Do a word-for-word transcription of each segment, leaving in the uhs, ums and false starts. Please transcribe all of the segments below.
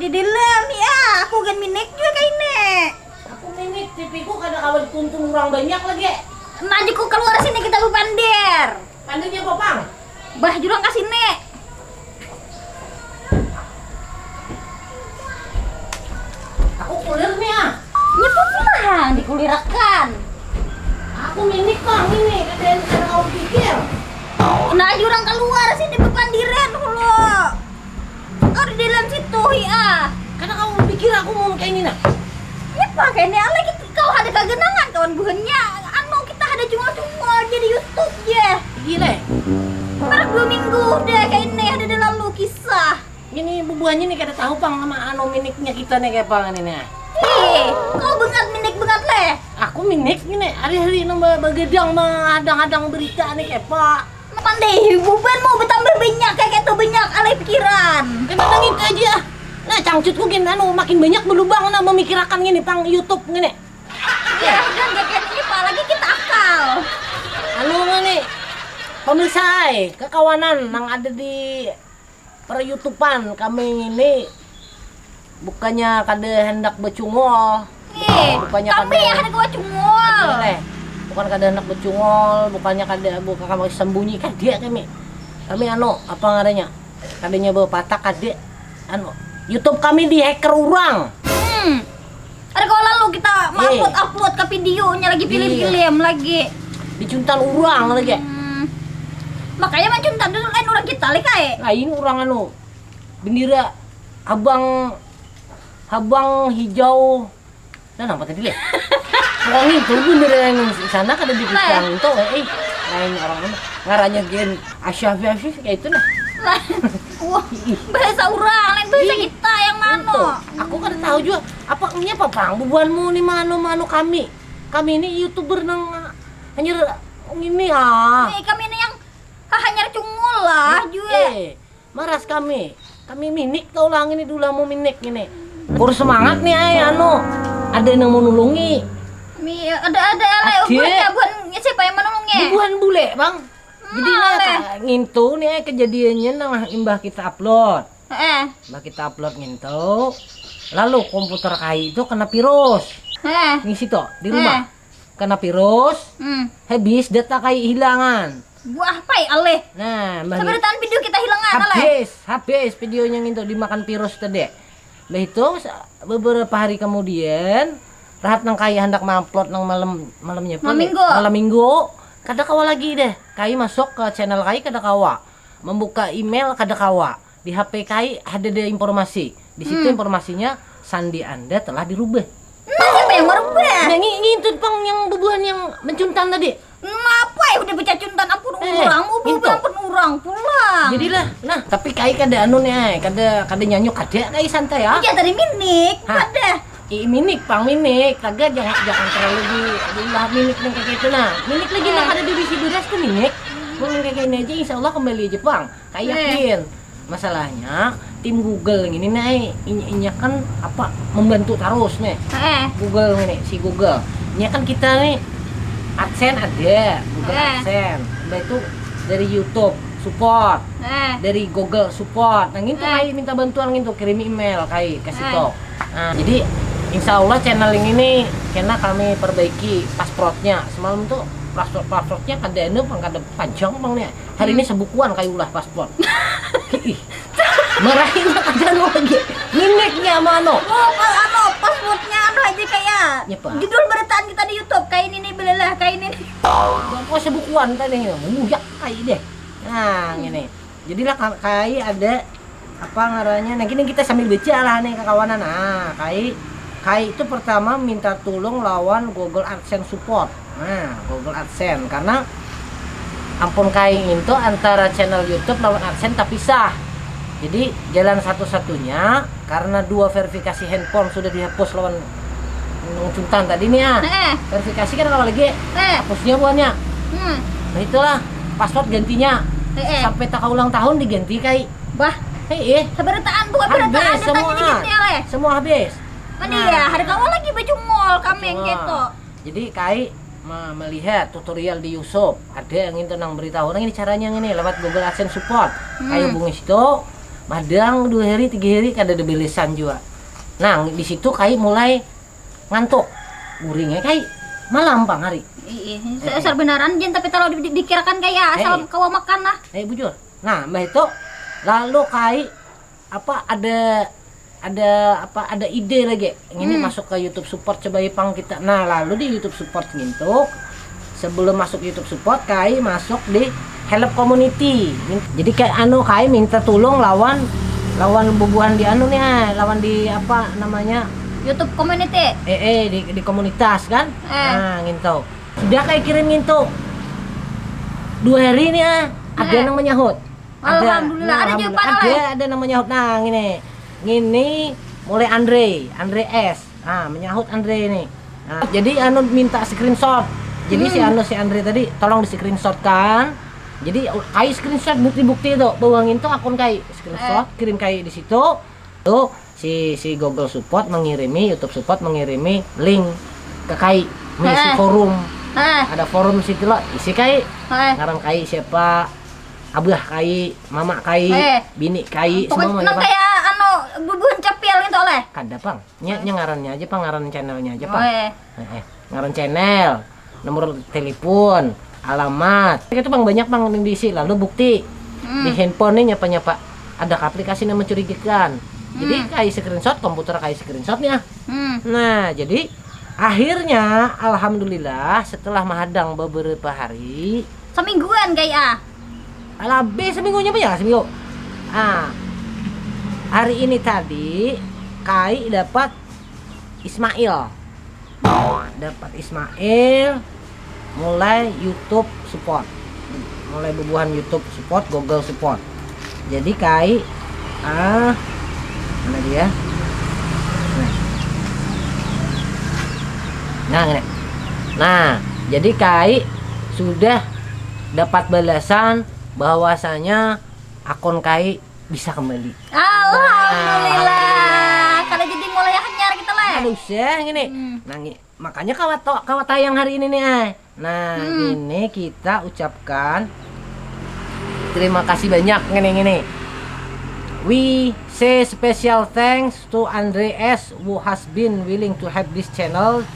Dilam ya, aku gan minik jua kaini. Aku minik, tipiku kada kawa dituntung urang banyak lagi. Nah, jiko kaluar sini kita bapandir. Pandirnya apa, pang? Bah, jurang ka sini. Aku kulir nih ah. Nya pang lah dikulirakan. Aku minik pang ini, kada kada kawa pikir. Nah, jurang kaluar sini bapandiran hulu. Kada dalam situ ya. Kada kawa pikir aku mau kayak ini nah. Nya pang kayak ini alai kita kau ada kagenangan kawan buhannya. Anu kita ada cungol-cungol jadi YouTube ya. Gila. Baru dua minggu udah kayak ini ada lalu kisah. Ini bubuhannya nih kada tahu pang nama anu miniknya kita nih kayak pang ini nih. Ih, kau bengat minik bengat leh. Aku minik ini hari-hari nang ba- bagadang menghadang-hadang berita nih kayak pang. Pandai buban mau bertambah banyak kayak itu banyak alai pikiran. Kena nangit aja. Nah, cangcutku gin anu makin banyak berlubang nah memikirakan gini pang YouTube gini. Ya, dan jaket ini apalagi kita akal. Anu nih, pemirsa ai, kekawanan nang ada di per YouTubean kami ini bukannya kada hendak bercungol. Eh, bukannya kami kada, yang ada kawa cungol. Boleh. Bukan kada hendak bercungol, bukannya kada buka kami sembunyi kada kami. Kami anu apa ngarannya? Kadanya bapatak kada. Anu, YouTube kami dihacker urang. Hmm. Ada kalau lalu kita upload upload ke videonya lagi film-film lagi. Dicuntan urang lagi. Hmm. Makanya mancuntan dulu lain orang kita lagi kayak. Lain urang anu bendera habang habang hijau. Nah, napa tadi leh? Pokoknya itu bendera yang di sana kada dipikang itu eh lain orang mana ngarannya gen Asyafi Asyafi kayak itu nah. Wah, bahasa urang lain bahasa kita yang mana? Aku kada tahu juga apa nya apa pang bubuhanmu ni manu manu kami. Kami ini YouTuber nang hanya ini ah. Nih, kami ini yang hanyar cungul lah juga. Eh, maras kami. Kami minik tau lah ini dulu mau minik ini. Kurus semangat nih ay anu. Ada yang mau nulungi. Mi ada ada lah buhan buhan siapa yang menulungi? Buhan bule bang. Jadi nah ngintu nih ay kejadiannya nang imbah kita upload. Heeh. Imbah kita upload ngintu. Lalu komputer kai itu kena virus. Heeh. Ngisi tuh di rumah. Kena virus. Hmm. Habis data kai hilangan. Buah pai alih. Nah, mbah. Seberitaan video kita hilangan alih. Habis, habis videonya ngintu dimakan virus tadi. Mbah itu beberapa hari kemudian rahat nang kaya hendak mengupload nang malam malamnya apa? Malam minggu. Malam minggu kada kawa lagi deh. Kai masuk ke channel kai kada kawa. Membuka email kada kawa. Di HP kai ada deh informasi. Di situ hmm. Informasinya sandi Anda telah dirubah. Nah, siapa yang merubah? Nah, ngintu pang yang bubuhan yang mencuntan tadi. Ngapa ya udah baca cuntan ampun eh, orang mau ampun orang pulang. Jadilah, nah tapi kai kada anu nih, kada kada nyanyi kada kai santai ya. Iya tadi minik, kada. I minik pang minik, taga jangan jangan terlalu di diulah minik yang kayak gitu nah. Minik lagi nah kada diisi beras tuh minik. Mau kayak gini aja insya Allah kembali aja pang. Kayak yakin. Masalahnya tim Google ini nih inya kan apa membantu terus nih. Google ini si Google. Inya kan kita nih AdSense ada, Google AdSense. Udah itu dari YouTube support, dari Google support. Nah, gitu kayak minta bantuan gitu, kirim email kayak ke situ. Nah, jadi insya Allah channel ini nih kena kami perbaiki passwordnya. Semalam tuh password passwordnya kada anu pang kada panjang pang nih. Hari ini sebukuan kayu ulah paspor. Ih. Marahin aja lu lagi. Mineknya mano? Oh, pas anu, paspornya anu aja kayak. Nyapa? Judul beritaan kita di YouTube kayak ini nih belalah kayak ini nih. Oh, sebukuan tadi ya. Muyak kayak deh. Nah, ini. Jadilah kayak ada apa ngarannya nah gini kita sambil baca lah nih kakawanan nah kai kai itu pertama minta tulung lawan Google AdSense support nah Google AdSense karena ampun kai itu antara channel YouTube lawan AdSense tak pisah jadi jalan satu-satunya karena dua verifikasi handphone sudah dihapus lawan Nang cuntan tadi nih ah. Verifikasi kan kalau lagi hapusnya buahnya. Hmm. Nah itulah password gantinya. Sampai taka ulang tahun diganti kai. Bah. Hei eh. Seberitaan tuh kan beritaan habis semua. Semua habis. Mana ya? Ada kawan lagi bacungol kameng gitu. Jadi kai melihat tutorial di YouTube ada yang itu nang beritahu nang ini caranya ini lewat Google AdSense support. Hmm. Kayak bunga situ Madang dua hari tiga hari kada ada belesan jua. Nah, di situ kai mulai ngantuk. Guringnya kai malam pang hari. Iya, sebenarnya jin tapi kalau dipikirkan kayak asal kawa makan lah. Eh bujur. Nah, mbah itu lalu kai apa ada ada apa ada ide lagi ini hmm. Masuk ke YouTube support coba pang kita. Nah, lalu di YouTube support ngintuk sebelum masuk YouTube support kai masuk di help community. Jadi kayak anu kai minta tulung lawan lawan bubuhan di anu nih ah, lawan di apa namanya YouTube community. Eh, eh di, di komunitas kan. Eh. Nah, ngintuk. Sudah kai kirim ngintuk. Dua hari nih ah, ada eh. yang menyahut. Ada. Alhamdulillah, nah, ada alhamdulillah. Ada, ada yang menyahut nah ini. Ini mulai Andre, Andre S. Ah, menyahut Andre ini. Nah, jadi anu minta screenshot. Jadi hmm. si anu si Andre tadi tolong di screenshot kan. Jadi kai screenshot bukti-bukti itu bahwa ngintu akun kai screenshot eh. Kirim kai di situ. Tuh si si Google Support mengirimi YouTube Support mengirimi link ke kai mengisi eh. Forum eh. Ada forum situ lo isi kai eh. Ngaran kai siapa abah kai mama kai eh. Bini kai semua kayak anu bubuhan cepil itu oleh kada pang nya, nya ngarannya aja pang ngaran channelnya aja pang oh, eh. Eh, eh. Ngaran channel nomor telepon alamat itu pang banyak pang yang diisi lalu bukti hmm. Di handphone nih nyapa nyapa ada aplikasi yang mencurigakan jadi hmm. Kai screenshot komputer kai screenshotnya hmm. Nah jadi akhirnya alhamdulillah setelah menghadang beberapa hari semingguan kai ah lebih seminggunya apa ya seminggu ah hari ini tadi kai dapat Ismail dapat Ismail mulai YouTube support mulai bubuhan YouTube support Google support jadi kai ah mana dia nah nah ini. Nah jadi kai sudah dapat balasan bahwasanya akun kai bisa kembali alhamdulillah nah, kalau jadi mulai hanyar kita lah aduh sih gini hmm. Nah, makanya kawat kawat tayang hari ini nih ay. Nah, hmm. Ini kita ucapkan terima kasih banyak ngene ngene. We say special thanks to Andre S who has been willing to help this channel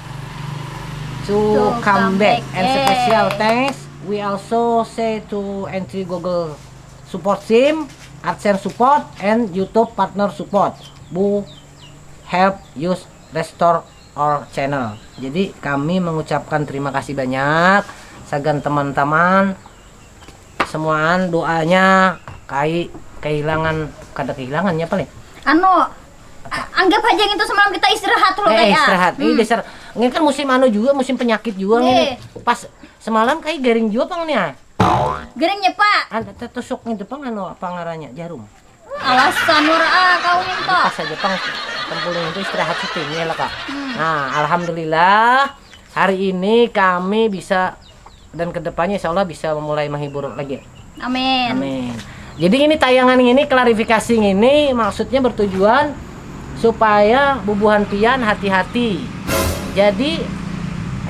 to, to come, come back. Back. And special thanks we also say to Entry Google support team, AdSense support and YouTube partner support who help use restore our channel. Jadi kami mengucapkan terima kasih banyak sagan teman-teman semuaan doanya kai kehilangan kada kehilangannya apa nih? Anu anggap aja gitu semalam kita istirahat loh eh, kayak istirahat hmm. Ini dasar ini kan musim anu juga musim penyakit juga nih. Pas semalam kayak garing juga pang nih ah. Garingnya pak. Ada tertusuk gitu pang anu apa ngaranya jarum. Alasan nur ah kau minta. Pas aja pang tempulung itu istirahat syutingnya lah kak. Hmm. Nah alhamdulillah hari ini kami bisa dan kedepannya insya Allah bisa mulai menghibur lagi. Amin. Amin. Jadi ini tayangan ini klarifikasi ini maksudnya bertujuan supaya bubuhan pian hati-hati. Jadi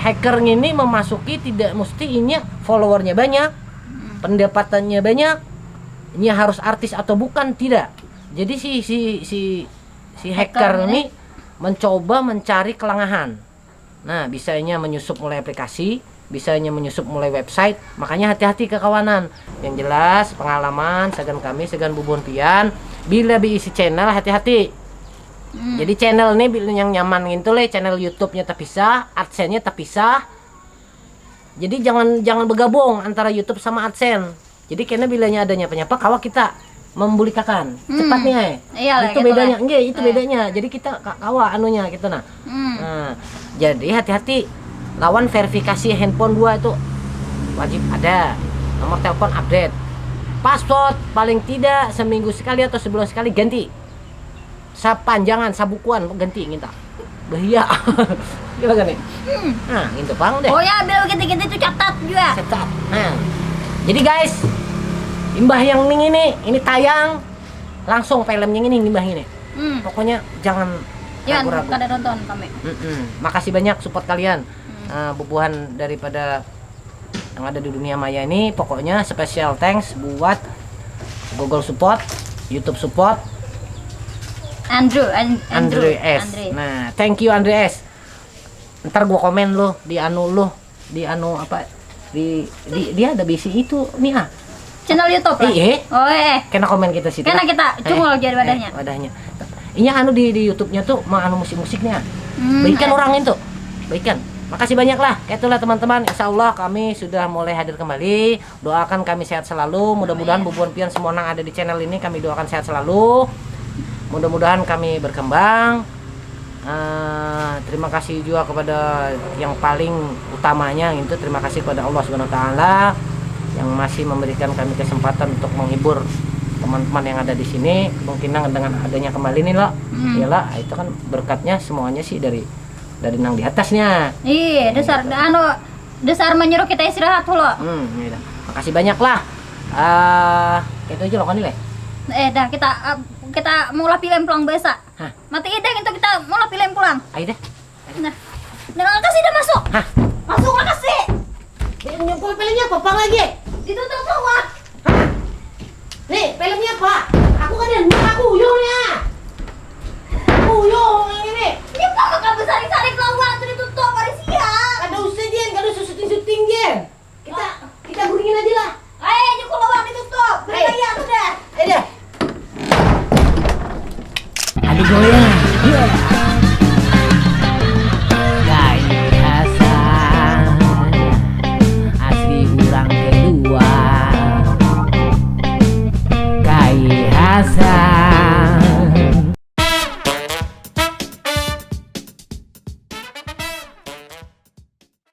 hacker ini memasuki tidak mesti inya followernya banyak, hmm. Pendapatannya banyak, ini harus artis atau bukan tidak. Jadi si si si si hacker, hacker ini mencoba mencari kelengahan. Nah, bisanya menyusup mulai aplikasi, bisanya menyusup mulai website, makanya hati-hati kekawanan. Yang jelas pengalaman sagan kami sagan bubun pian bila diisi channel hati-hati. Hmm. Jadi channel ini yang nyaman gitu le, channel YouTube-nya terpisah, AdSense-nya terpisah. Jadi jangan jangan bergabung antara YouTube sama AdSense. Jadi kena bilanya adanya penyapa kawa kita membulikakan hmm. Cepatnya eh. Iya, itu gitu bedanya enggak itu eh. Bedanya jadi kita kawa anunya gitu nah hmm. Nah jadi hati-hati lawan verifikasi handphone dua itu wajib ada nomor telepon update password paling tidak seminggu sekali atau sebulan sekali ganti sapanjangan sabukuan ganti nginta bahia gila kan nih hmm. Nah gitu pang deh oh ya biar ganti-ganti itu catat juga catat nah jadi guys imbah yang ning ini ini tayang langsung filmnya ini imbah ini hmm. Pokoknya jangan ya, ragu-ragu kada nonton kami mm -mm. Makasih banyak support kalian hmm. Uh, bubuhan daripada yang ada di dunia maya ini pokoknya special thanks buat Google Support YouTube support Andrew, An- Andre Andrew, S. Andre. Nah, thank you Andre S. Ntar gua komen lu di anu lu, di anu apa, di, di dia ada bisi itu nih ah. Channel YouTube lah. Iya. Oh eh. Kena komen kita situ. Karena kita cungol jadi wadahnya. Eh, wadahnya. Iya anu di di YouTube-nya tuh mau anu musik-musik nih ah. Hmm, Baikan eh. Orang itu. Baikan. Makasih banyak lah. Itulah teman-teman. Insya Allah kami sudah mulai hadir kembali. Doakan kami sehat selalu. Mudah-mudahan bubuhan pian semua nang ada di channel ini kami doakan sehat selalu. Mudah-mudahan kami berkembang. Eh, terima kasih juga kepada yang paling utamanya gitu. Terima kasih kepada Allah Subhanahu wa taala yang masih memberikan kami kesempatan untuk menghibur teman-teman yang ada di sini. Kemungkinan dengan adanya kembali nih lo. Hmm. Ya lah, itu kan berkatnya semuanya sih dari dari nang di atasnya. Iya, dasar anu dasar menyuruh kita istirahat lo. Hmm, iya dah. Makasih banyak lah. Ah, itu aja lo kan nih. Eh dah kita eh, kita mau lah pilih pulang biasa. Hah? Mati idang itu kita mau lah pilih pulang. Ayo deh. Nah, nah kasih dah masuk. Hah? Masuk lah kasih. Nyumpul filmnya apa lagi? Ditutup tuh wah. Nih, filmnya apa? Aku kan yang aku